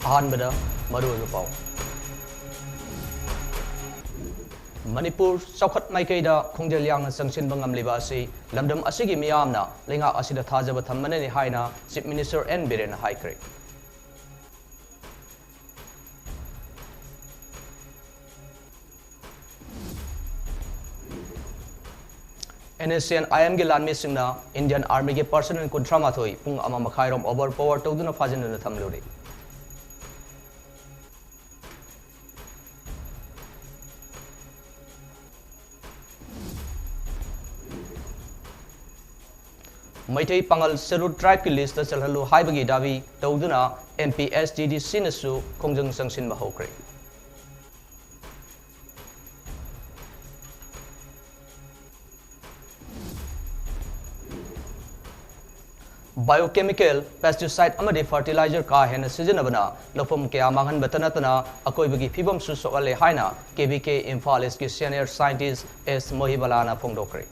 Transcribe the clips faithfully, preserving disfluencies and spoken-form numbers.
ꯑꯍꯥꯟꯕꯗ ꯃꯔꯨꯑꯣꯏꯕ ꯄꯥꯎ꯫ ꯃꯅꯤꯄꯨꯔ ꯆꯥꯎꯈꯠ ꯃꯥꯏꯀꯩꯗ ꯈꯣꯡꯖꯦꯜ ꯌꯥꯡꯅ ꯆꯪꯁꯤꯟꯕ ꯉꯝꯂꯤꯕ ꯑꯁꯤ ꯂꯝꯗꯝ ꯑꯁꯤꯒꯤ ꯃꯤꯌꯥꯝꯅ ꯂꯩꯉꯥꯛ ꯑꯁꯤꯗ ꯊꯥꯖꯕ ꯊꯝꯕꯅꯅꯤ ꯍꯥꯏꯅ Chief Minister N ꯕꯤꯔꯦꯟꯅ ꯍꯥꯏꯈ꯭ꯔꯦ꯫ NSCN IMꯒꯤ ꯂꯥꯟꯃꯤꯁꯤꯡꯅ Indian Armyꯒꯤ personnel ꯀꯨꯟꯊ꯭ꯔꯥ ꯃꯥꯊꯣꯏ ꯄꯨꯡ ꯑꯃ ꯃꯈꯥꯏꯔꯣꯝ overpower ꯇꯧꯗꯨꯅ ꯐꯥꯖꯤꯟꯗꯨꯅ ꯊꯝꯂꯨꯔꯦ꯫ ꯃꯩꯇꯩ ꯄꯥꯉꯜ Scheduled Tribeꯀꯤ listꯇ ꯆꯜꯍꯜꯂꯨ ꯍꯥꯏꯕꯒꯤ ꯗꯥꯕꯤ ꯇꯧꯗꯨꯅ MPSTDCꯅꯁꯨ ꯈꯣꯡꯖꯪ ꯆꯪꯁꯤꯟꯕ ꯍꯧꯈ꯭ꯔꯦ꯫ Biochemical, pesticide ꯑꯃꯗꯤ fertilizer ꯀꯥ ꯍꯦꯟꯅ ꯁꯤꯖꯤꯟꯅꯕꯅ ꯂꯧꯐꯝ ꯀꯌꯥ ꯃꯥꯡꯍꯟꯕꯇ ꯅꯠꯇꯅ ꯑꯀꯣꯏꯕꯒꯤ ꯐꯤꯕꯝꯁꯨ ꯁꯣꯛꯍꯜꯂꯦ ꯍꯥꯏꯅ KVK Imphal Eastꯀꯤ senior scientist S ꯃꯣꯍꯤꯕꯂꯥꯅ ꯐꯣꯡꯗꯣꯛꯈ꯭ꯔꯦ꯫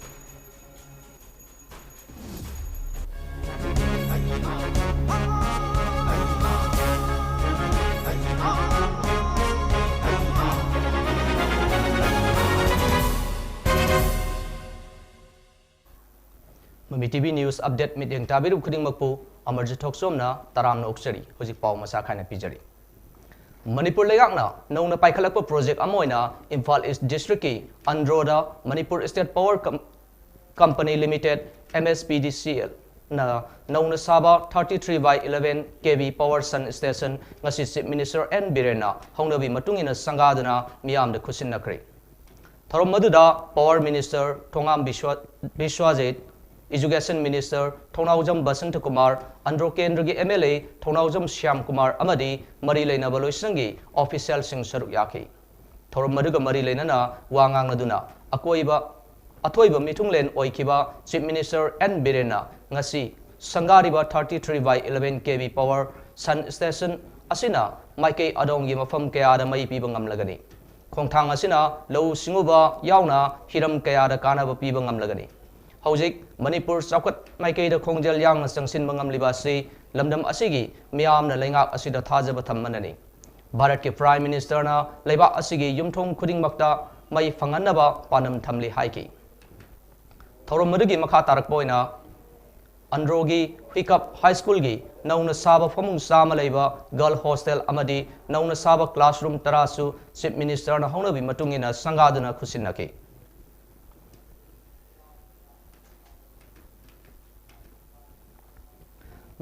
ꯃꯃꯤ TV news update ꯃꯤꯠꯌꯦꯡ ꯇꯥꯕꯤꯔꯤꯕ ꯈꯨꯗꯤꯡꯃꯛꯄꯨ ꯑꯃꯔꯖꯤꯠ ꯊꯣꯛꯆꯣꯝꯅ ꯇꯔꯥꯝꯅ ꯑꯣꯛꯆꯔꯤ꯫ ꯍꯧꯖꯤꯛ ꯄꯥꯎ ꯃꯆꯥ ꯈꯥꯏꯅ ꯄꯤꯖꯔꯤ꯫ ꯃꯅꯤꯄꯨꯔ ꯂꯩꯉꯥꯛꯅ ꯅꯧꯅ ꯄꯥꯏꯈꯠꯂꯛꯄ project ꯑꯃ ꯑꯣꯏꯅ Imphal East Districtꯀꯤ ꯑꯟꯗ꯭ꯔꯣꯗ Manipur State Power Com-, Company Limited, MSPDCL, ꯅ ꯅꯧꯅ ꯁꯥꯕ thirty three by eleven KV power sun station ꯉꯁꯤ Chief Minister N ꯕꯤꯔꯦꯟꯅ ꯍꯧꯅꯕꯤ ꯃꯇꯨꯡ ꯏꯟꯅ ꯁꯪꯒꯥꯗꯨꯅ ꯃꯤꯌꯥꯝꯗ ꯈꯨꯠꯁꯤꯟꯅꯈ꯭ꯔꯦ꯫ ꯊꯧꯔꯝ ꯑꯗꯨꯗ Power Minister ꯊꯣꯉꯥꯝ ꯕꯤꯁ꯭ꯋ-, ꯕꯤꯁ꯭ꯋꯖꯤꯠ, Education Minister ꯊꯧꯅꯥꯎꯖꯝ ꯕꯁꯟꯇ ꯀꯨꯃꯥꯔ, ꯑꯟꯗ꯭ꯔꯣ ꯀꯦꯟꯗ꯭ꯔꯒꯤ MLA ꯊꯧꯅꯥꯎꯖꯝ ꯁ꯭ꯌꯥꯝ ꯀꯨꯃꯥꯔ ꯑꯃꯗꯤ ꯃꯔꯤ ꯂꯩꯅꯕ ꯂꯣꯏꯁꯪꯒꯤ officialꯁꯤꯡ ꯁꯔꯨꯛ ꯌꯥꯈꯤ꯫ ꯊꯧꯔꯝ ꯑꯗꯨꯒ ꯃꯔꯤ ꯂꯩꯅꯅ ꯋꯥ ꯉꯥꯡꯅꯗꯨꯅ ꯑꯀꯣꯏꯕ, ꯑꯊꯣꯏꯕ ꯃꯤꯊꯨꯡꯂꯦꯟ ꯑꯣꯏꯈꯤꯕ Chief Minister N ꯕꯤꯔꯦꯟꯅ ꯉꯁꯤ ꯁꯪꯒꯥꯔꯤꯕ thirty three by eleven KV power sun station ꯑꯁꯤꯅ ꯃꯥꯏꯀꯩ ꯑꯗꯣꯝꯒꯤ ꯃꯐꯝ ꯀꯌꯥꯗ ꯃꯩ ꯄꯤꯕ ꯉꯝꯂꯒꯅꯤ꯫ ꯈꯣꯡꯊꯥꯡ ꯑꯁꯤꯅ ꯂꯧꯎ ꯁꯤꯡꯎꯕ ꯌꯥꯎꯅ ꯍꯤꯔꯝ ꯀꯌꯥꯗ ꯀꯥꯟꯅꯕ ꯄꯤꯕ ꯉꯝꯂꯒꯅꯤ꯫ ꯍꯧꯖꯤꯛ ꯃꯅꯤꯄꯨꯔ ꯆꯥꯎꯈꯠ ꯃꯥꯏꯀꯩꯗ ꯈꯣꯡꯖꯦꯜ ꯌꯥꯡꯅ ꯆꯪꯁꯤꯟꯕ ꯉꯝꯂꯤꯕ ꯑꯁꯤ ꯂꯝꯗꯝ ꯑꯁꯤꯒꯤ ꯃꯤꯌꯥꯝꯅ ꯂꯩꯉꯥꯛ ꯑꯁꯤꯗ ꯊꯥꯖꯕ ꯊꯝꯕꯅꯅꯤ꯫ ꯚꯥꯔꯠꯀꯤ Prime Ministerꯅ ꯂꯩꯕꯥꯛ ꯑꯁꯤꯒꯤ ꯌꯨꯝꯊꯣꯡ ꯈꯨꯗꯤꯡꯃꯛꯇ ꯃꯩ ꯐꯪꯍꯟꯅꯕ ꯄꯥꯟꯗꯝ ꯊꯝꯂꯤ ꯍꯥꯏꯈꯤ꯫ ꯊꯧꯔꯝ ꯑꯗꯨꯒꯤ ꯃꯈꯥ ꯇꯥꯔꯛꯄ ꯑꯣꯏꯅ ꯑꯟꯗ꯭ꯔꯣꯒꯤ ꯍꯨꯏꯀꯞ High Schoolꯒꯤ ꯅꯧꯅ ꯁꯥꯕ ꯐꯃꯨꯡ ꯆꯥꯝꯃ ꯂꯩꯕ Girl Hostel ꯑꯃꯗꯤ ꯅꯧꯅ ꯁꯥꯕ classroom ꯇꯔꯥꯁꯨ Chief Ministerꯅ ꯍꯧꯅꯕꯤ ꯃꯇꯨꯡ ꯏꯟꯅ ꯁꯪꯒꯥꯗꯨꯅ ꯈꯨꯠꯁꯤꯟꯅꯈꯤ꯫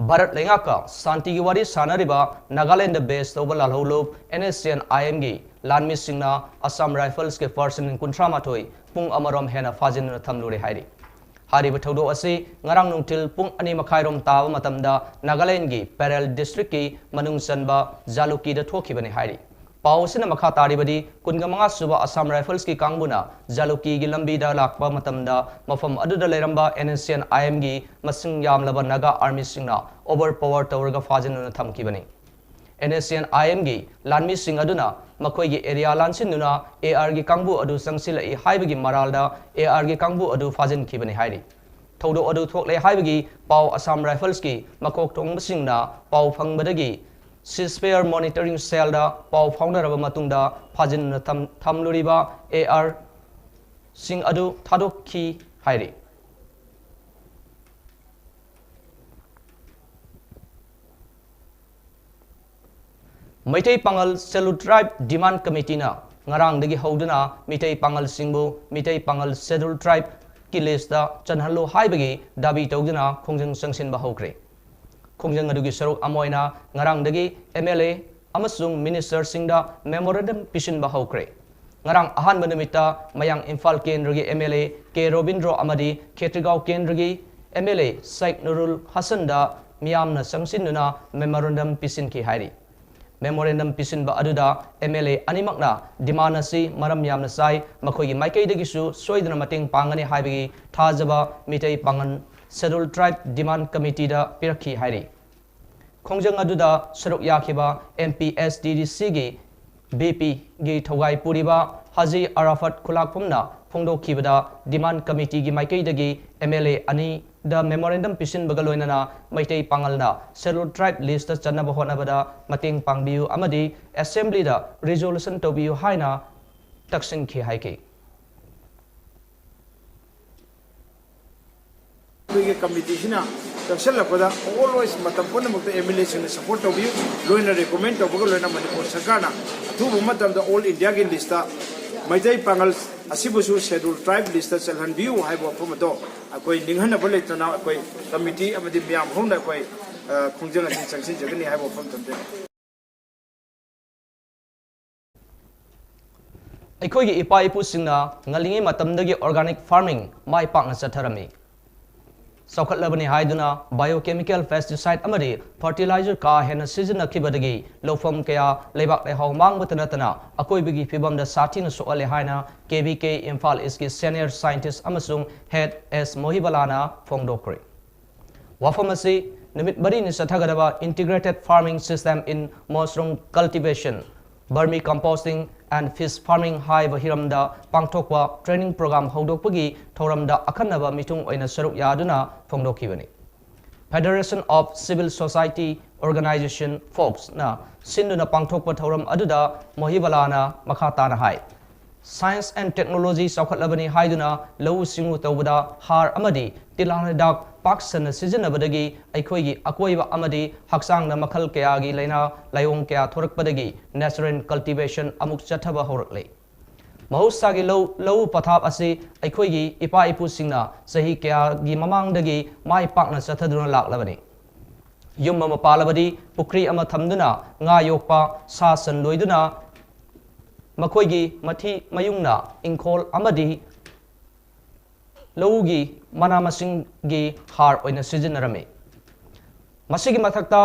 ꯚꯥꯔꯠ ꯂꯩꯉꯥꯛꯀ ꯁꯥꯟꯇꯤꯒꯤ ꯋꯥꯔꯤ ꯁꯥꯟꯅꯔꯤꯕ ꯅꯥꯒꯥꯂꯦꯟꯗ base ꯇꯧꯕ ꯂꯥꯜꯍꯧꯂꯨꯞ NSCN-IMꯒꯤ ꯂꯥꯟꯃꯤꯁꯤꯡꯅ Assam Riflesꯀꯤ Personnel ꯀꯨꯟꯊ꯭ꯔꯥ ꯃꯥꯊꯣꯏ ꯄꯨꯡ ꯑꯃꯔꯣꯝ ꯍꯦꯟꯅ ꯐꯥꯖꯤꯟꯗꯨꯅ ꯊꯝꯂꯨꯔꯦ ꯍꯥꯏꯔꯤ꯫ ꯍꯥꯏꯔꯤꯕ ꯊꯧꯗꯣꯛ ꯑꯁꯤ ꯉꯔꯥꯡ ꯅꯨꯡꯊꯤꯜ ꯄꯨꯡ ꯑꯅꯤ ꯃꯈꯥꯏꯔꯣꯝ ꯇꯥꯕ ꯃꯇꯝꯗ ꯅꯥꯒꯥꯂꯦꯟꯗꯒꯤ ꯄꯦꯔꯦꯜ districtꯀꯤ ꯃꯅꯨꯡ ꯆꯟꯕ ꯖꯥꯂꯨꯀꯤꯗ ꯊꯣꯛꯈꯤꯕꯅꯤ ꯍꯥꯏꯔꯤ꯫ ꯄꯥꯎ ꯑꯁꯤꯅ ꯃꯈꯥ ꯇꯥꯔꯤꯕꯗꯤ, ꯀꯨꯟꯒ ꯃꯉꯥ ꯁꯨꯕ Assam Riflesꯀꯤ ꯀꯥꯡꯕꯨꯅ ꯖꯥꯂꯨꯀꯤꯒꯤ ꯂꯝꯕꯤꯗ ꯂꯥꯛꯄ ꯃꯇꯝꯗ ꯃꯐꯝ ꯑꯗꯨꯗ ꯂꯩꯔꯝꯕ NSCN-IMꯒꯤ ꯃꯁꯤꯡ ꯌꯥꯝꯂꯕ ꯅꯥꯒꯥ armyꯁꯤꯡꯅ overpower ꯇꯧꯔꯒ ꯐꯥꯖꯤꯟꯗꯨꯅ ꯊꯝꯈꯤꯕꯅꯤ꯫ NSCN-IMꯒꯤ ꯂꯥꯟꯃꯤꯁꯤꯡ ꯑꯗꯨꯅ ꯃꯈꯣꯏꯒꯤ area ꯂꯥꯟꯁꯤꯟꯗꯨꯅ ARꯒꯤ ꯀꯥꯡꯕꯨ ꯑꯗꯨ ꯆꯪꯁꯤꯜꯂꯛꯏ ꯍꯥꯏꯕꯒꯤ ꯃꯔꯥꯜꯗ ARꯒꯤ ꯀꯥꯡꯕꯨ ꯑꯗꯨ ꯐꯥꯖꯤꯟꯈꯤꯕꯅꯤ ꯍꯥꯏꯔꯤ꯫ ꯊꯧꯗꯣꯛ ꯑꯗꯨ ꯊꯣꯛꯂꯦ ꯍꯥꯏꯕꯒꯤ ꯄꯥꯎ Assam Riflesꯀꯤ ꯃꯀꯣꯛ ꯊꯣꯡꯕꯁꯤꯡꯅ ꯄꯥꯎ ꯐꯪꯕꯗꯒꯤ ceasefire monitoring cellꯗ ꯄꯥꯎ ꯐꯥꯎꯅꯔꯕ ꯃꯇꯨꯡꯗ ꯐꯥꯖꯤꯟꯗꯨꯅ ꯊꯝ-, ꯊꯝꯂꯨꯔꯤꯕ ARꯁꯤꯡ ꯑꯗꯨ ꯊꯥꯗꯣꯛꯈꯤ ꯍꯥꯏꯔꯤ꯫ ꯃꯩꯇꯩ ꯄꯥꯉꯜ Scheduled Tribe Demand Committeeꯅ ꯉꯔꯥꯡꯗꯒꯤ ꯍꯧꯗꯨꯅ ꯃꯤꯇꯩ ꯄꯥꯉꯜꯁꯤꯡꯕꯨ ꯃꯤꯇꯩ ꯄꯥꯉꯜ Scheduled Tribeꯀꯤ listꯇ ꯆꯟꯍꯜꯂꯨ ꯍꯥꯏꯕꯒꯤ ꯗꯥꯕꯤ ꯇꯧꯗꯨꯅ ꯈꯣꯡꯖꯪ ꯆꯪꯁꯤꯟꯕ ꯍꯧꯈ꯭ꯔꯦ꯫ ꯈꯣꯡꯖꯪ ꯑꯗꯨꯒꯤ ꯁꯔꯨꯛ ꯑꯃ ꯑꯣꯏꯅ ꯉꯔꯥꯡꯗꯒꯤ MLA ꯑꯃꯁꯨꯡ ministerꯁꯤꯡꯗ memorandum ꯄꯤꯁꯤꯟꯕ ꯍꯧꯈ꯭ꯔꯦ꯫ ꯉꯔꯥꯡ ꯑꯍꯥꯟꯕ ꯅꯨꯃꯤꯠꯇ ꯃꯌꯥꯡ ꯏꯝꯐꯥꯜ ꯀꯦꯟꯗ꯭ꯔꯒꯤ MLA ꯀꯦ ꯔꯣꯕꯤꯟꯗ꯭ꯔꯣ ꯑꯃꯗꯤ ꯈꯦꯇ꯭ꯔꯤꯒꯥꯎ ꯀꯦꯟꯗ꯭ꯔꯒꯤ MLA ꯁꯥꯏꯈ ꯅꯨꯔꯨꯜ ꯍꯁꯟꯗ ꯃꯤꯌꯥꯝꯅ ꯆꯪꯁꯤꯟꯗꯨꯅ memorandum ꯄꯤꯁꯤꯟꯈꯤ ꯍꯥꯏꯔꯤ꯫ Memorandum ꯄꯤꯁꯤꯟꯕ ꯑꯗꯨꯗ MLA ꯑꯅꯤꯃꯛꯅ demand ꯑꯁꯤ ꯃꯔꯝ ꯌꯥꯝꯅ ꯆꯥꯏ, ꯃꯈꯣꯏꯒꯤ ꯃꯥꯏꯀꯩꯗꯒꯤꯁꯨ ꯁꯣꯏꯗꯅ ꯃꯇꯦꯡ ꯄꯥꯡꯒꯅꯤ ꯍꯥꯏꯕꯒꯤ ꯊꯥꯖꯕ ꯃꯤꯇꯩ ꯄꯥꯉꯜ Scheduled Tribe Demand Committeeꯗ ꯄꯤꯔꯛꯈꯤ ꯍꯥꯏꯔꯤ꯫ ꯈꯣꯡꯖꯪ ꯑꯗꯨꯗ ꯁꯔꯨꯛ ꯌꯥꯈꯤꯕ MPSTDCꯒꯤ VPꯒꯤ ꯊꯧꯒꯥꯏ ꯄꯨꯔꯤꯕ ꯍꯥꯖꯤ ꯑꯔꯥꯐꯠ ꯈꯨꯂꯥꯛꯄꯝꯅ ꯐꯣꯡꯗꯣꯛꯈꯤꯕꯗ, demand committeeꯒꯤ ꯃꯥꯏꯀꯩꯗꯒꯤ MLA ꯑꯅꯤꯗ memorandum ꯄꯤꯁꯤꯟꯕꯒ ꯂꯣꯏꯅꯅ ꯃꯩꯇꯩ ꯄꯥꯉꯜꯅ Scheduled Tribe listꯇ ꯆꯟꯅꯕ ꯍꯣꯠꯅꯕꯗ ꯃꯇꯦꯡ ꯄꯥꯡꯕꯤꯌꯨ ꯑꯃꯗꯤ assemblyꯗ resolution ꯇꯧꯕꯤꯌꯨ ꯍꯥꯏꯅ ꯇꯛꯁꯤꯟꯈꯤ ꯍꯥꯏꯈꯤ꯫ ꯑꯩꯈꯣꯏꯒꯤ committeeꯁꯤꯅ ꯆꯪꯁꯤꯜꯂꯛꯄꯗ always ꯃꯇꯝ ꯄꯨꯝꯅꯃꯛꯇ MLAꯁꯤꯡꯅ support ꯇꯧꯕꯤꯌꯨ꯫ ꯂꯣꯏꯅ recommend ꯇꯧꯕꯒ ꯂꯣꯏꯅ ꯃꯅꯤꯄꯨꯔ ꯁꯔꯀꯥꯔꯅ ꯑꯊꯨꯕ ꯃꯇꯝꯗ all Indiaꯒꯤ listꯇ ꯃꯩꯇꯩ ꯄꯥꯉꯜ ꯑꯁꯤꯕꯨꯁꯨ Scheduled Tribe listꯇ ꯆꯜꯍꯟꯕꯤꯌꯨ ꯍꯥꯏꯕ ꯋꯥꯐꯝ ꯑꯗꯣ ꯑꯩꯈꯣꯏ ꯅꯤꯡꯍꯟꯅꯕ ꯂꯩꯇꯅ ꯑꯩꯈꯣꯏ committee ꯑꯃꯗꯤ ꯃꯤꯌꯥꯝ ꯍꯧꯅ ꯑꯩꯈꯣꯏ, ꯑ, ꯈꯣꯡꯖꯪ ꯑꯁꯤ ꯆꯪꯁꯤꯟꯖꯒꯅꯤ ꯍꯥꯏꯕ ꯋꯥꯐꯝ ꯊꯝꯖꯔꯤ꯫ ꯑꯩꯈꯣꯏꯒꯤ ꯏꯄꯥ ꯏꯄꯨꯁꯤꯡꯅ ꯉꯜꯂꯤꯉꯩ ꯃꯇꯝꯗꯒꯤ organic farming ꯃꯥꯏ ꯄꯥꯛꯅ ꯆꯠꯊꯔꯝꯃꯤ꯫ ꯆꯥꯎꯈꯠꯂꯕꯅꯤ ꯍꯥꯏꯗꯨꯅ biochemical pesticide ꯑꯃꯗꯤ fertilizer ꯀꯥ ꯍꯦꯟꯅ ꯁꯤꯖꯤꯟꯅꯈꯤꯕꯗꯒꯤ ꯂꯧꯐꯝ ꯀꯌꯥ ꯂꯩꯕꯥꯛ ꯂꯩꯍꯥꯎ ꯃꯥꯡꯕꯇ ꯅꯠꯇꯅ ꯑꯀꯣꯏꯕꯒꯤ ꯐꯤꯕꯝꯗ ꯁꯥꯊꯤꯅ ꯁꯣꯛꯍꯜꯂꯦ ꯍꯥꯏꯅ KVK Imphal Eastꯀꯤ senior scientist ꯑꯃꯁꯨꯡ head S ꯃꯣꯍꯤꯕꯂꯥꯅ ꯐꯣꯡꯗꯣꯛꯈ꯭ꯔꯦ꯫ ꯋꯥꯐꯝ ꯑꯁꯤ ꯅꯨꯃꯤꯠ ꯃꯔꯤꯅꯤ ꯆꯠꯊꯒꯗꯕ Integrated Farming System in Mushroom Cultivation, Vermicomposting and Fish Farming ꯍꯥꯏꯕ ꯍꯤꯔꯝꯗ ꯄꯥꯡꯊꯣꯛꯄ training program ꯍꯧꯗꯣꯛꯄꯒꯤ ꯊꯧꯔꯝꯗ ꯑꯈꯟꯅꯕ ꯃꯤꯊꯨꯡ ꯑꯣꯏꯅ ꯁꯔꯨꯛ ꯌꯥꯗꯨꯅ ꯐꯣꯡꯗꯣꯛꯈꯤꯕꯅꯤ꯫ Federation of Civil Society Organization, FOCSꯅ ꯁꯤꯟꯗꯨꯅ ꯄꯥꯡꯊꯣꯛꯄ ꯊꯧꯔꯝ ꯑꯗꯨꯗ ꯃꯣꯍꯤꯕꯂꯥꯅ ꯃꯈꯥ ꯇꯥꯅ ꯍꯥꯏ, Science and technology ꯆꯥꯎꯈꯠꯂꯕꯅꯤ ꯍꯥꯏꯗꯨꯅ ꯂꯧꯎ ꯁꯤꯡꯎ ꯇꯧꯕꯗ ꯍꯥꯔ ꯑꯃꯗꯤ ꯇꯤꯜꯍꯥꯠ ꯍꯤꯗꯥꯛ ꯄꯥꯛ ꯁꯟꯅ ꯁꯤꯖꯤꯟꯅꯕꯗꯒꯤ ꯑꯩꯈꯣꯏꯒꯤ ꯑꯀꯣꯏꯕ ꯑꯃꯗꯤ ꯍꯛꯆꯥꯡꯗ ꯃꯈꯜ ꯀꯌꯥꯒꯤ ꯂꯥꯏꯅꯥ ꯂꯥꯏꯑꯣꯡ ꯀꯌꯥ ꯊꯣꯔꯛꯄꯗꯒꯤ natural cultivation ꯑꯃꯨꯛ ꯆꯠꯊꯕ ꯍꯧꯔꯛꯂꯦ꯫ ꯃꯍꯧꯁꯥꯒꯤ ꯂꯧ, ꯂꯧꯎ ꯄꯊꯥꯞ ꯑꯁꯤ ꯑꯩꯈꯣꯏꯒꯤ ꯏꯄꯥ ꯏꯄꯨꯁꯤꯡꯅ ꯆꯍꯤ ꯀꯌꯥꯒꯤ ꯃꯃꯥꯡꯗꯒꯤ ꯃꯥꯏ ꯄꯥꯛꯅ ꯆꯠꯊꯗꯨꯅ ꯂꯥꯛꯂꯕꯅꯤ꯫ ꯌꯨꯝ ꯑꯃ ꯄꯥꯜꯂꯕꯗꯤ ꯄꯨꯈ꯭ꯔꯤ ꯑꯃ ꯊꯝꯗꯨꯅ ꯉꯥ ꯌꯣꯛꯄ, ꯁꯥ ꯁꯟ ꯂꯣꯏꯗꯨꯅ ꯃꯈꯣꯏꯒꯤ ꯃꯊꯤ ꯃꯌꯨꯡꯅ ꯏꯪꯈꯣꯜ ꯑꯃꯗꯤ ꯂꯧꯎꯒꯤ ꯃꯅꯥ ꯃꯁꯤꯡꯒꯤ ꯍꯥꯔ ꯑꯣꯏꯅ ꯁꯤꯖꯤꯟꯅꯔꯝꯃꯤ꯫ ꯃꯁꯤꯒꯤ ꯃꯊꯛꯇ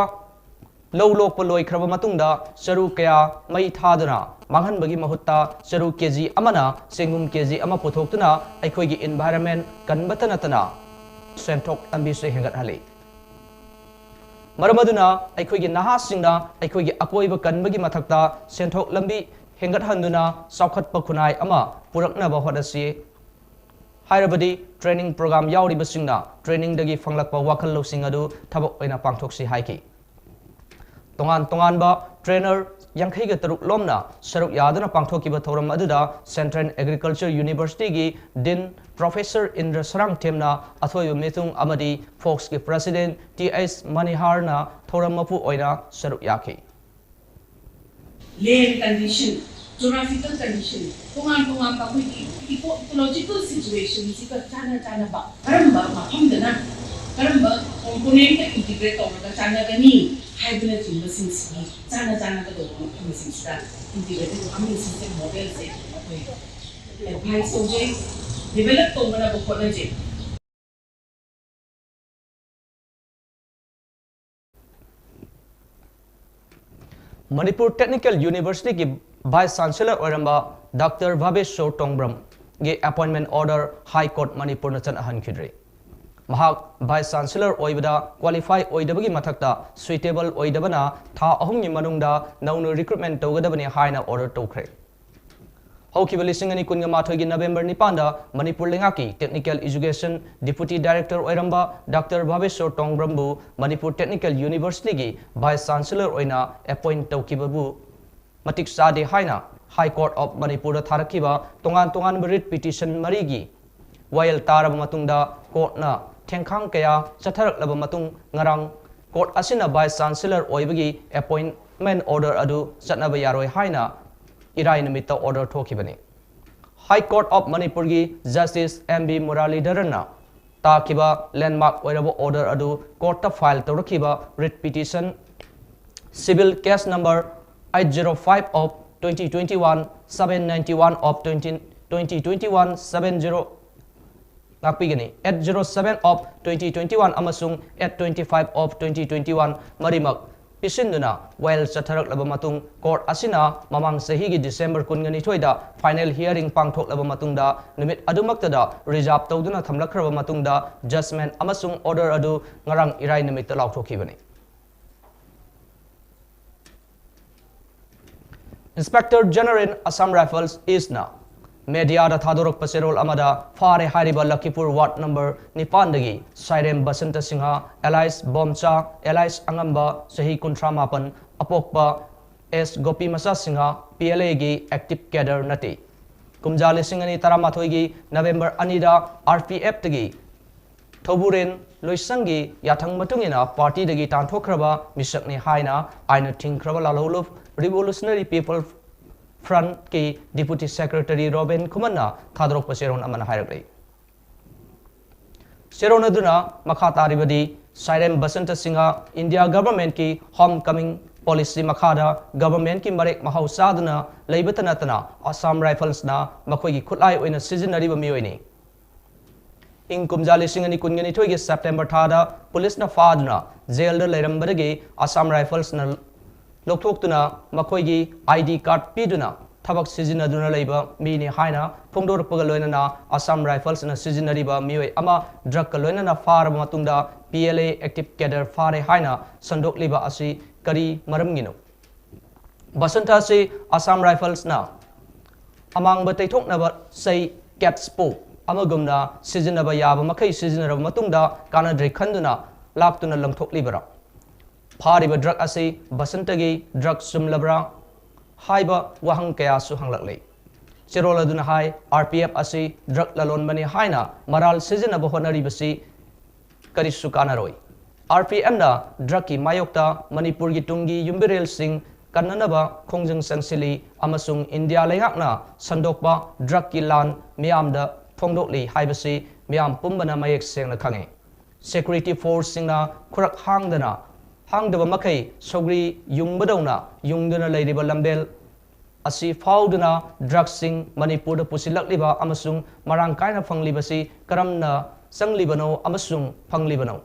ꯂꯧ ꯂꯣꯛꯄ ꯂꯣꯏꯈ꯭ꯔꯕ ꯃꯇꯨꯡꯗ ꯆꯔꯨ ꯀꯌꯥ ꯃꯩ ꯊꯥꯗꯨꯅ ꯃꯥꯡꯍꯟꯕꯒꯤ ꯃꯍꯨꯠꯇ ꯆꯔꯨ KG ꯑꯃꯅ ꯆꯦꯡꯒꯨꯝ KG ꯑꯃ ꯄꯨꯊꯣꯛꯇꯨꯅ ꯑꯩꯈꯣꯏꯒꯤ environment ꯀꯟꯕꯇ ꯅꯠꯇꯅ ꯁꯦꯟꯊꯣꯛ ꯂꯝꯕꯤꯁꯨ ꯍꯦꯟꯒꯠꯍꯜꯂꯤ꯫ ꯃꯔꯝ ꯑꯗꯨꯅ ꯑꯩꯈꯣꯏꯒꯤ ꯅꯍꯥꯁꯤꯡꯅ ꯑꯩꯈꯣꯏꯒꯤ ꯑꯀꯣꯏꯕ ꯀꯟꯕꯒꯤ ꯃꯊꯛꯇ ꯁꯦꯟꯊꯣꯛ ꯂꯝꯕꯤ ꯍꯦꯟꯒꯠꯍꯟꯗꯨꯅ ꯆꯥꯎꯈꯠꯄ ꯈꯨꯟꯅꯥꯏ ꯑꯃ ꯄꯨꯔꯛꯅꯕ ꯍꯣꯠꯅꯁꯤ꯫ ꯍꯥꯏꯔꯕꯗꯤ training program ꯌꯥꯎꯔꯤꯕꯁꯤꯡꯅ trainingꯗꯒꯤ ꯐꯪꯂꯛꯄ ꯋꯥꯈꯜ ꯂꯧꯁꯤꯡ ꯑꯗꯨ ꯊꯕꯛ ꯑꯣꯏꯅ ꯄꯥꯡꯊꯣꯛꯁꯤ ꯍꯥꯏꯈꯤ꯫ ꯇꯣꯉꯥꯟ ꯇꯣꯉꯥꯟꯕ trainer ꯌꯥꯡꯈꯩꯒ ꯇꯔꯨꯛ ꯂꯣꯝꯅ ꯁꯔꯨꯛ ꯌꯥꯗꯨꯅ ꯄꯥꯡꯊꯣꯛꯈꯤꯕ ꯊꯧꯔꯝ ꯑꯗꯨꯗ Central Agriculture Universityꯒꯤ Dean Professor ꯏꯟꯗ꯭ꯔ ꯁꯔꯥꯡꯊꯦꯝꯅ ꯑꯊꯣꯏꯕ ꯃꯤꯊꯨꯡ ꯑꯃꯗꯤ ꯐꯣꯛꯁꯀꯤ President ꯇꯤ ꯑꯩꯆ ꯃꯅꯤꯍꯥꯔꯅ ꯊꯧꯔꯝ ꯃꯄꯨ ꯑꯣꯏꯅ ꯁꯔꯨꯛ ꯌꯥꯈꯤ꯫ Land condition, geographical condition, ꯇꯣꯉꯥꯟ ꯇꯣꯉꯥꯟꯕ ꯑꯩꯈꯣꯏꯒꯤ eco- ecological situationꯁꯤꯒ ꯆꯥꯟꯅ ꯆꯥꯟꯅꯕ ꯀꯔꯝꯕ ꯃꯐꯝꯗꯅ ꯀꯔꯝꯕ componentꯇ integrate ꯇꯧꯔꯒ ꯆꯥꯟꯅꯒꯅꯤ ꯍꯥꯏꯕꯅꯆꯤꯡꯕꯁꯤꯡꯁꯤꯒꯤ ꯆꯥꯟꯅ ꯆꯥꯟꯅꯒꯗꯧꯕ ꯃꯐꯝꯁꯤꯡꯁꯤꯗ integrated farming system modelꯁꯦ ꯑꯩꯈꯣꯏ advice ꯇꯧꯖꯩ, develop ꯇꯧꯅꯅꯕ ꯍꯣꯠꯅꯖꯩ꯫ Manipur Technical Universityꯒꯤ Vice Chancellor ꯑꯣꯏꯔꯝꯕ Doctor ꯚꯥꯕꯦꯁꯣꯔ ꯇꯣꯡꯕ꯭ꯔꯝꯒꯤ appointment order High Court ꯃꯅꯤꯄꯨꯔꯅ ꯆꯠꯅꯍꯟꯈꯤꯗ꯭ꯔꯤ꯫ ꯃꯍꯥꯛ Vice Chancellor ꯑꯣꯏꯕꯗ qualify ꯑꯣꯏꯗꯕꯒꯤ ꯃꯊꯛꯇ suitable ꯑꯣꯏꯗꯕꯅ ꯊꯥ ꯑꯍꯨꯝꯒꯤ ꯃꯅꯨꯡꯗ ꯅꯧꯅ recruitment ꯇꯧꯒꯗꯕꯅꯤ ꯍꯥꯏꯅ order ꯇꯧꯈ꯭ꯔꯦ꯫ ꯍꯧꯈꯤꯕ ꯂꯤꯁꯤꯡ ꯑꯅꯤ ꯀꯨꯟꯒ ꯃꯥꯊꯣꯏꯒꯤ November ꯅꯤꯄꯥꯟꯗ ꯃꯅꯤꯄꯨꯔ ꯂꯩꯉꯥꯛꯀꯤ Technical Education Deputy Director ꯑꯣꯏꯔꯝꯕ Doctor ꯚꯥꯕꯦꯁꯣꯔ ꯇꯣꯡꯕ꯭ꯔꯝꯕꯨ Manipur Technical Universityꯒꯤ Vice Chancellor ꯑꯣꯏꯅ appoint ꯇꯧꯈꯤꯕꯕꯨ ꯃꯇꯤꯛ ꯆꯥꯗꯦ ꯍꯥꯏꯅ High Court of ꯃꯅꯤꯄꯨꯔꯗ ꯊꯥꯔꯛꯈꯤꯕ ꯇꯣꯉꯥꯟ ꯇꯣꯉꯥꯟꯕ writ petition ꯃꯔꯤꯒꯤ ꯋꯥꯌꯦꯜ ꯇꯥꯔꯕ ꯃꯇꯨꯡꯗ courtꯅ ꯊꯦꯡꯈꯥꯡ ꯀꯌꯥ ꯆꯠꯊꯔꯛꯂꯕ ꯃꯇꯨꯡ ꯉꯔꯥꯡ court ꯑꯁꯤꯅ Vice Chancellor ꯑꯣꯏꯕꯒꯤ appointment order ꯑꯗꯨ ꯆꯠꯅꯕ ꯌꯥꯔꯣꯏ ꯍꯥꯏꯅ ꯏꯔꯥꯏ ꯅꯨꯃꯤꯠꯇ order ꯊꯣꯛꯈꯤꯕꯅꯤ꯫ High Court of ꯃꯅꯤꯄꯨꯔꯒꯤ Justice ꯑꯦꯝ ꯕꯤ ꯃꯨꯔꯥꯂꯤꯙꯔꯟꯅ ꯇꯥꯈꯤꯕ landmark ꯑꯣꯏꯔꯕ order ꯑꯗꯨ courtꯇ file ꯇꯧꯔꯛꯈꯤꯕ writ petition civil case number eight zero five of twenty twenty-one, seven ninety-one of twenty, twenty twenty-one, seven zero ꯉꯥꯛꯄꯤꯒꯅꯤ꯫ Eight zero seven of twenty twenty-one ꯑꯃꯁꯨꯡ eight twenty-five of twenty twenty-one ꯃꯔꯤꯃꯛ ꯄꯤꯁꯤꯟꯗꯨꯅ ꯋꯥꯌꯦꯜ ꯆꯠꯊꯔꯛꯂꯕ ꯃꯇꯨꯡ court ꯑꯁꯤꯅ ꯃꯃꯥꯡ ꯆꯍꯤꯒꯤ December ꯀꯨꯟꯒ ꯅꯤꯊꯣꯏꯗ final hearing ꯄꯥꯡꯊꯣꯛꯂꯕ ꯃꯇꯨꯡꯗ ꯅꯨꯃꯤꯠ ꯑꯗꯨꯃꯛꯇꯗ reserve ꯇꯧꯗꯨꯅ ꯊꯝꯂꯛꯈ꯭ꯔꯕ ꯃꯇꯨꯡꯗ judgment ꯑꯃꯁꯨꯡ order ꯑꯗꯨ ꯉꯔꯥꯡ ꯏꯔꯥꯏ ꯅꯨꯃꯤꯠꯇ ꯂꯥꯎꯊꯣꯛꯈꯤꯕꯅꯤ꯫ Inspector General Assam Rifles East ꯅ media ꯗ ꯊꯥꯗꯣꯔꯛꯄ ꯆꯦꯔꯣꯜ ꯑꯃꯗ, ꯐꯥꯔꯦ ꯍꯥꯏꯔꯤꯕ ꯂꯈꯤꯄꯨꯔ ward number ꯅꯤꯄꯥꯟꯗꯒꯤ ꯁꯥꯏꯔꯦꯝ Basanta Singh, alias ꯕꯣꯝꯆꯥ, alias ꯑꯉꯝꯕ, ꯆꯍꯤ ꯀꯨꯟꯊ꯭ꯔꯥ ꯃꯥꯄꯟ, ꯑꯄꯣꯛꯄ ꯑꯦꯁ ꯒꯣꯄꯤ ꯃꯆꯥ ꯁꯤꯡꯍ, P L A ꯒꯤ active cadre ꯅꯠꯇꯦ꯫ ꯀꯨꯝꯖꯥ ꯂꯤꯁꯤꯡ ꯑꯅꯤ ꯇꯔꯥꯃꯥꯊꯣꯏꯒꯤ November ꯑꯅꯤꯗ R P F ꯇꯒꯤ ꯊꯧꯕꯨꯔꯦꯟ ꯂꯣꯏꯁꯪꯒꯤ ꯌꯥꯊꯪ ꯃꯇꯨꯡ ꯏꯟꯅ party ꯗꯒꯤ ꯇꯥꯟꯊꯣꯛꯈ꯭ꯔꯕ ꯃꯤꯁꯛꯅꯤ ꯍꯥꯏꯅ ꯑꯥꯏꯟꯅ ꯊꯤꯡꯈ꯭ꯔꯕ ꯂꯥꯜꯍꯧꯂꯨꯞ Revolutionary People Front ꯀꯤ Deputy Secretary ꯔꯣꯕꯤꯟ ꯈꯨꯃꯟꯅ ꯊꯥꯗꯣꯔꯛꯄ ꯆꯦꯔꯣꯜ ꯑꯃꯅ ꯍꯥꯏꯔꯛꯂꯤ꯫ ꯆꯦꯔꯣꯜ ꯑꯗꯨꯅ ꯃꯈꯥ ꯇꯥꯔꯤꯕꯗꯤ, ꯁꯥꯏꯔꯦꯝ ꯕꯁꯟꯇ ꯁꯤꯡꯍ India government ꯀꯤ home coming policy ꯃꯈꯥꯗ government ꯀꯤ ꯃꯔꯦꯛ ꯃꯍꯥꯎ ꯆꯥꯗꯨꯅ ꯂꯩꯕꯇ ꯅꯠꯇꯅ Assam Rifles ꯅ ꯃꯈꯣꯏꯒꯤ ꯈꯨꯠꯂꯥꯏ ꯑꯣꯏꯅ ꯁꯤꯖꯤꯟꯅꯔꯤꯕ ꯃꯤꯑꯣꯏꯅꯤ꯫ ꯏꯪ ꯀꯨꯝꯖꯥ ꯂꯤꯁꯤꯡ ꯑꯅꯤ ꯀꯨꯟꯒ ꯅꯤꯊꯣꯏꯒꯤ September ꯊꯥꯗ police ꯅ ꯐꯥꯗꯨꯅ jail ꯗ ꯂꯩꯔꯝꯕꯗꯒꯤ Assam Rifles ꯅ ꯂꯧꯊꯣꯛꯇꯨꯅ ꯃꯈꯣꯏꯒꯤ I D card ꯄꯤꯗꯨꯅ ꯊꯕꯛ ꯁꯤꯖꯤꯟꯅꯗꯨꯅ ꯂꯩꯕ ꯃꯤꯅꯤ ꯍꯥꯏꯅ ꯐꯣꯡꯗꯣꯔꯛꯄꯒ ꯂꯣꯏꯅꯅ Assam Rifles ꯅ ꯁꯤꯖꯤꯟꯅꯔꯤꯕ ꯃꯤꯑꯣꯏ ꯑꯃ drug ꯀ ꯂꯣꯏꯅꯅ ꯐꯥꯔꯕ ꯃꯇꯨꯡꯗ P L A active cadre ꯐꯥꯔꯦ ꯍꯥꯏꯅ ꯁꯟꯗꯣꯛꯂꯤꯕ ꯑꯁꯤ ꯀꯔꯤ ꯃꯔꯝꯒꯤꯅꯣ? ꯕꯁꯟꯇ ꯑꯁꯤ Assam Rifles ꯅ ꯑꯃꯥꯡꯕ ꯇꯩꯊꯣꯛꯅꯕ ꯆꯩ, caps ꯄꯣ ꯑꯃꯒꯨꯝꯅ ꯁꯤꯖꯤꯟꯅꯕ ꯌꯥꯕ ꯃꯈꯩ ꯁꯤꯖꯤꯟꯅꯔꯕ ꯃꯇꯨꯡꯗ ꯀꯥꯟꯅꯗ꯭ꯔꯦ ꯈꯟꯗꯨꯅ ꯂꯥꯛꯇꯨꯅ ꯂꯪꯊꯣꯛꯂꯤꯕꯔꯥ? ꯐꯥꯔꯤꯕ drug ꯑꯁꯤ ꯕꯁꯟꯇꯒꯤ drug ꯆꯨꯝꯂꯕ꯭ꯔꯥ ꯍꯥꯏꯕ ꯋꯥꯍꯪ ꯀꯌꯥꯁꯨ ꯍꯪꯂꯛꯂꯤ꯫ ꯆꯦꯔꯣꯜ ꯑꯗꯨꯅ ꯍꯥꯏ, R P F ꯑꯁꯤ drug ꯂꯂꯣꯟꯕꯅꯤ ꯍꯥꯏꯅ ꯃꯔꯥꯜ ꯁꯤꯖꯤꯟꯅꯕ ꯍꯣꯠꯅꯔꯤꯕꯁꯤ ꯀꯔꯤꯁꯨ ꯀꯥꯟꯅꯔꯣꯏ꯫ R P F ꯅ drug ꯀꯤ ꯃꯥꯌꯣꯛꯇ ꯃꯅꯤꯄꯨꯔꯒꯤ ꯇꯨꯡꯒꯤ ꯌꯨꯝꯕꯤꯔꯦꯜꯁꯤꯡ ꯀꯟꯅꯅꯕ ꯈꯣꯡꯖꯪ ꯆꯪꯁꯤꯜꯂꯤ ꯑꯃꯁꯨꯡ India ꯂꯩꯉꯥꯛꯅ ꯁꯟꯗꯣꯛꯄ drug ꯀꯤ ꯂꯥꯟ ꯃꯤꯌꯥꯝꯗ ꯐꯣꯡꯗꯣꯛꯂꯤ ꯍꯥꯏꯕꯁꯤ ꯃꯤꯌꯥꯝ ꯄꯨꯝꯕꯅ ꯃꯌꯦꯛ ꯁꯦꯡꯅ ꯈꯪꯏ꯫ Security force ꯁꯤꯡꯅ ꯈꯨꯔꯛ ꯍꯥꯡꯗꯅ, ꯍꯥꯡꯗꯕ ꯃꯈꯩ ꯁꯧꯒ꯭ꯔꯤ ꯌꯨꯡꯕꯗꯧꯅ ꯌꯨꯡꯗꯨꯅ ꯂꯩꯔꯤꯕ ꯂꯝꯕꯦꯜ ꯑꯁꯤ ꯐꯥꯎꯗꯨꯅ drug ꯁꯤꯡ ꯃꯅꯤꯄꯨꯔꯗ ꯄꯨꯁꯤꯜꯂꯛꯂꯤꯕ ꯑꯃꯁꯨꯡ ꯃꯔꯥꯡ ꯀꯥꯏꯅ ꯐꯪꯂꯤꯕꯁꯤ ꯀꯔꯝꯅ ꯆꯪꯂꯤꯕꯅꯣ ꯑꯃꯁꯨꯡ ꯐꯪꯂꯤꯕꯅꯣ?